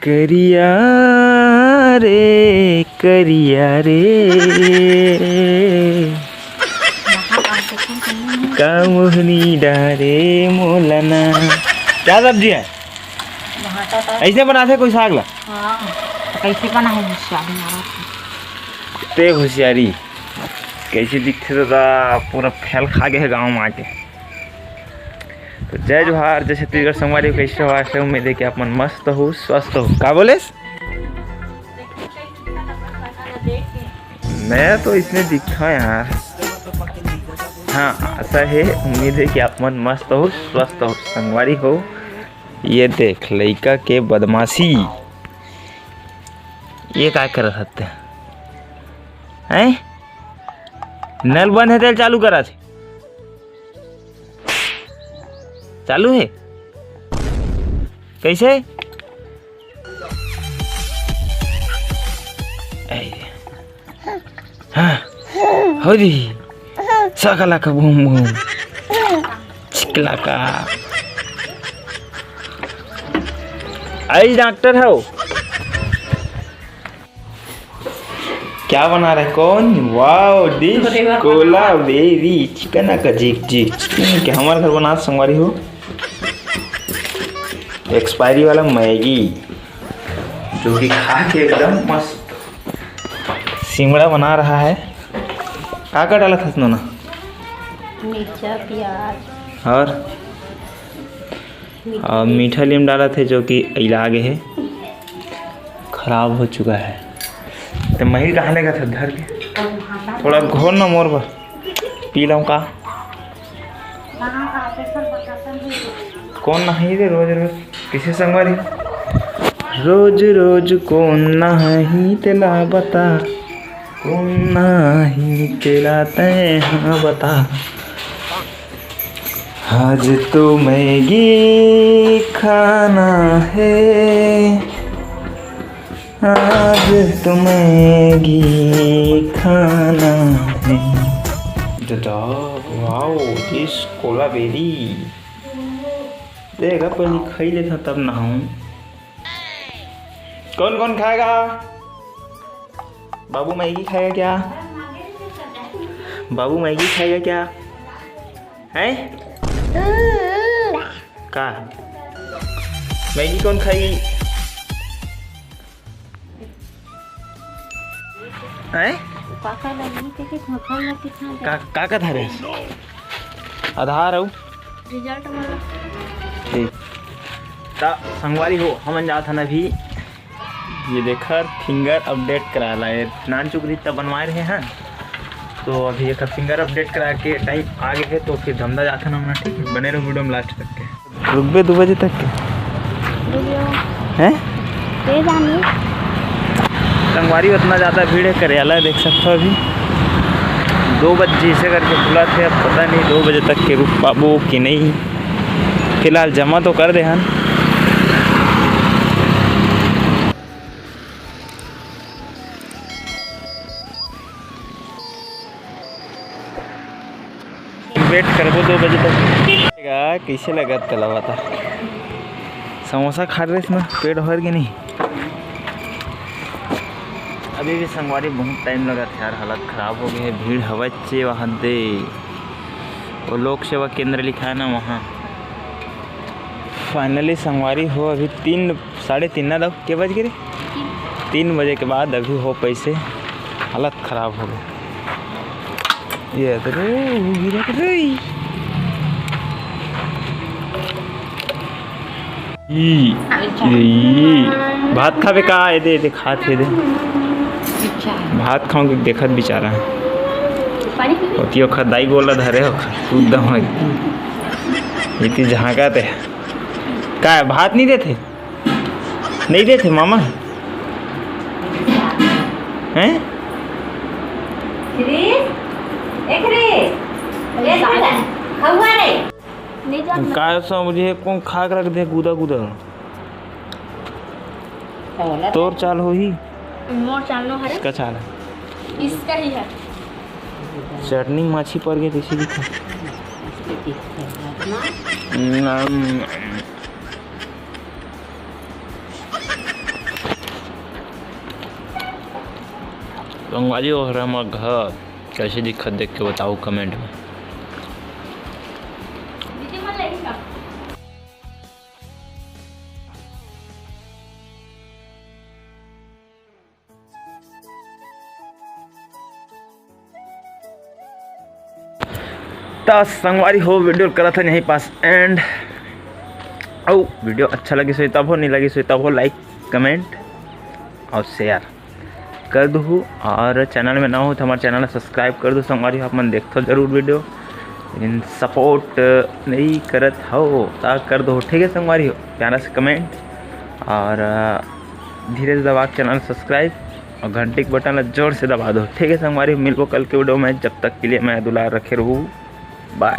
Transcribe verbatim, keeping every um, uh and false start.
करिया रे, करिया रे, का मोहनी डारे मोला ना। क्या सब्जी है? भाटा का। ऐसे बनाथे कोई साग ला? हाँ। कैसे बना है होशियारी मारा? ते होशियारी। कैसे दिखथे दादा, पूरा फैल खा गए है गाँव में आके। तो जय जोहार, जय छत्तीसगढ़ संगवारी हो, कैसे हो? आशा उम्मीद है कि आप मन मस्त हो, स्वस्थ हो। का बोलेस? मैं तो इसमें दिखता यार। हाँ, आशा है, उम्मीद है कि आप मन मस्त हो, स्वस्थ हो, संगवारी हो। ये देख लइका के बदमाशी, ये का करत हते हैं? नल बंद है, तेल चालू करा थे। चालू है? कैसे? ऐ, हाँ, हो जी, सकला का बूम बूम, चिकला का। आई डॉक्टर हो। क्या बना रहे? कौन? वाओ, डिश कोला बेरी चिकन का झिक झिक चिकन के हमारे घर बना संगवारी हो। एक्सपायरी वाला मैगी, जो कि खा के एकदम मस्त सिमड़ा बना रहा है। का का डाला था नोना? मिर्चा, प्याज और मीठा। और मीठा लीम डाला थे, जो कि अइला गे है, खराब हो चुका है। तो मही कहाँ लेगा था धर के? थोड़ा घोर ना मोर बर, पी लूँ का? कौन नहाही रे रोज रोज? किसे संगवारी? रोज रोज कौन नहाही तेला बता, कौन नहाही तेला तै हाँ बता। आज तो मैगी खाना है, आज तो मैगी खाना है। दादा, वाओ, दिस कोला बेरी। देख, अब पहले खाई लेता, तब नहाऊं। कौन कौन खाएगा? बाबू मैगी खाएगा क्या? बाबू मैगी खाएगा क्या? हैं? का? मैगी कौन खाई? हैं? काका लगी के, के धोखा में कितना का, का, का था रे? आधार हो? रिजल्ट वाला। ठीक। ता संगवारी हो, हमन जात हन अभी, ये देखर फिंगर अपडेट करा ला, ये नान चुकरी तब बनवाए रहे हैं, तो अभी एक फिंगर अपडेट करा के टाइम आ गए है, तो फिर धंधा जात हन हमन, ठीक है? बने रहो वीडियो में लास्ट तक के। रुकबे दो बजे तक के? हैं? संगवारी, उतना ज़्यादा भीड़ है करियाला, देख सकते हो अभी दो बजे से करके खुला थे, अब पता नहीं दो बजे तक के रुक पाबो कि नहीं। फिलहाल जमा तो कर दे हन। वेट करबो दो बजे तक। का, कैसे लगत तेला बता? समोसा खा रहे ना, पेट भर के नहीं? अभी भी संगवारी बहुत टाइम लगत है यार, हालत खराब हो गई है, भीड़ हवच से वहाँ दे, वो लोक सेवा केंद्र लिखा है ना वहाँ। फाइनली संगवारी हो, अभी तीन, साढ़े तीन ना दो, के बज गए रे? तीन बजे के बाद अभी हो पैसे, हालत खराब हो गए। ये तो रे, वो गिरा तो रे। ई, ई, भात खाबे का? ये दे, ये दे, खात हे दे। भात खाऊं कि देखत बेचारा। ओती ओखर दाई गोला धरे हो, एकदम हो। इतनी झांका ते। का है, भात नहीं देते? नहीं देते मामा? हैं? क्रिस, ए क्रिस, ये साला खौआ रे। नहीं जान। का समझे, कौन खा के रख दे, गुदा गुदा। तोर चाल होही? मोर चाल नो हरे। इसका चाल है। इसका ही है। चटनी माछी पर गए, तैसे दिखा। नम। संगवारी हो, हर हमर घर कैसे दिखत, देख के बताओ कमेंट में। त संगवारी हो, वीडियो करत हन यहीं पास एंड। अउ वीडियो अच्छा लगिस होही तब हो, नहीं लगिस होही तब हो, लाइक, कमेंट और शेयर कर दूहू, और चैनल में ना हो तो हमारे चैनल सब्सक्राइब कर दो संगवारी हो। आप मन देखथो जरूर वीडियो, लेकिन सपोर्ट नहीं करत हो ता कर दो, ठीक है संगवारी हो। प्यारा से कमेंट और धीरे से दबा के चैनल सब्सक्राइब और घंटी के बटन ला जोर से दबा दो, ठीक है संगवारी हो। मिलबो कल के वीडियो में, जब तक के लिए मैं दुलार रखे रहू, बाय।